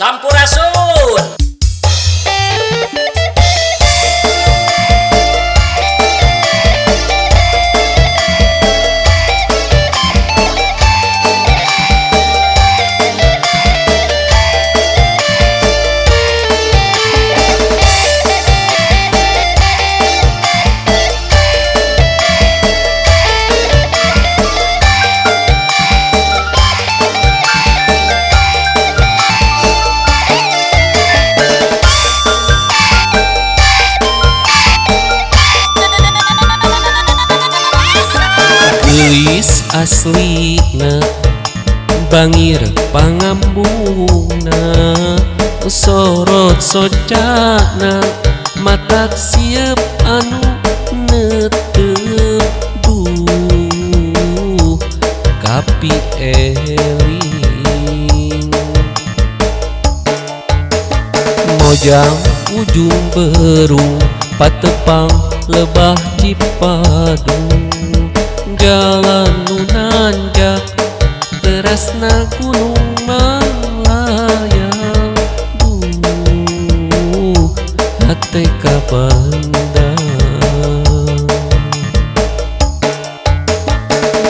Sampurasun. Geulis aslina bangir pangambungna, sorot socana matak siep anu netep duh kapi eling. Mojang ujung berung patepang lebah Cipadung, jalan nu nanjak terasna gunung manglayang, duh hate kapandang.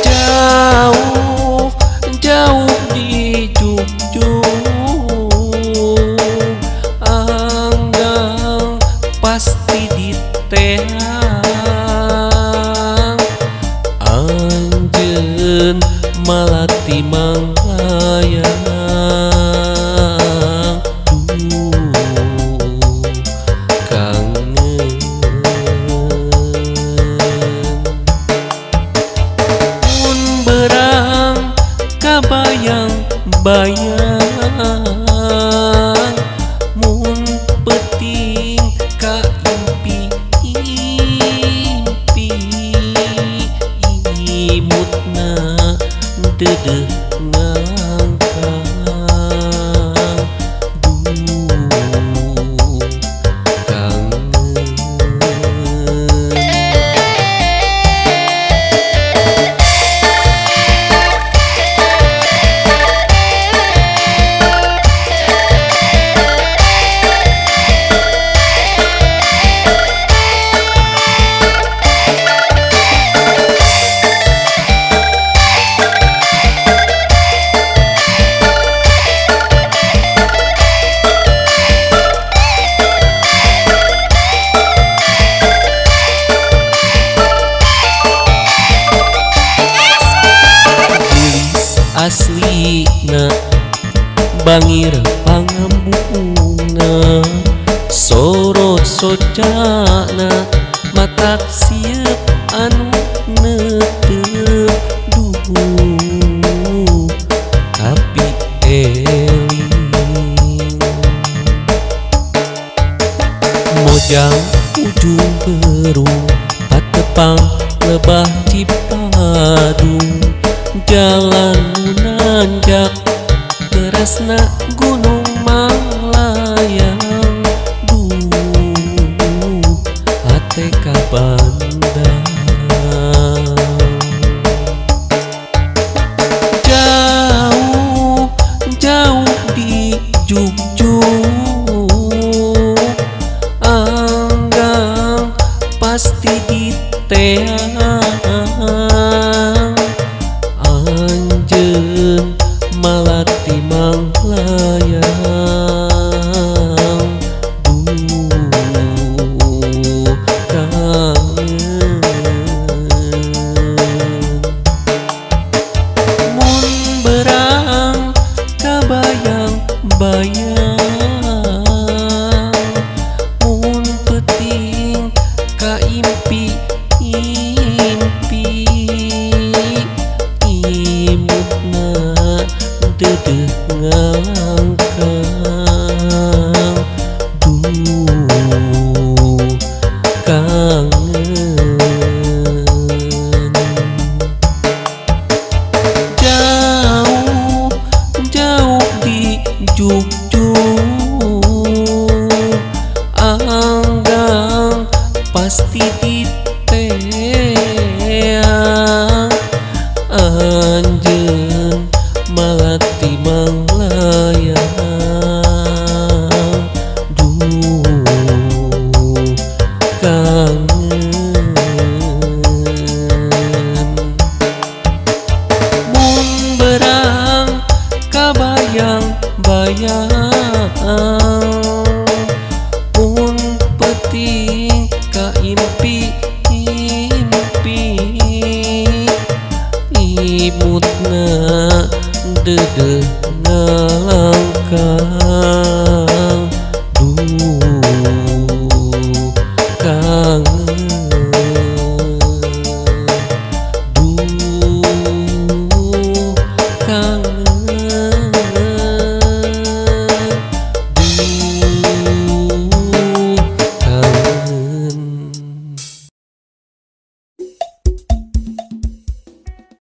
Jauh jauh di Jogja anggang pasti diteang, anjeun malati manglayang, duh kangen. Mun berang kabayang-bayang, mun peuting ka impi-impi, imutna deudeuh ngangkang, duh kangen. Aslina bangir pangambungna, sorot socana matak siep anu netep duh kapi eling. Mojang ujung berung patepang lebah Cipadung, jalan nanjak terasna gunung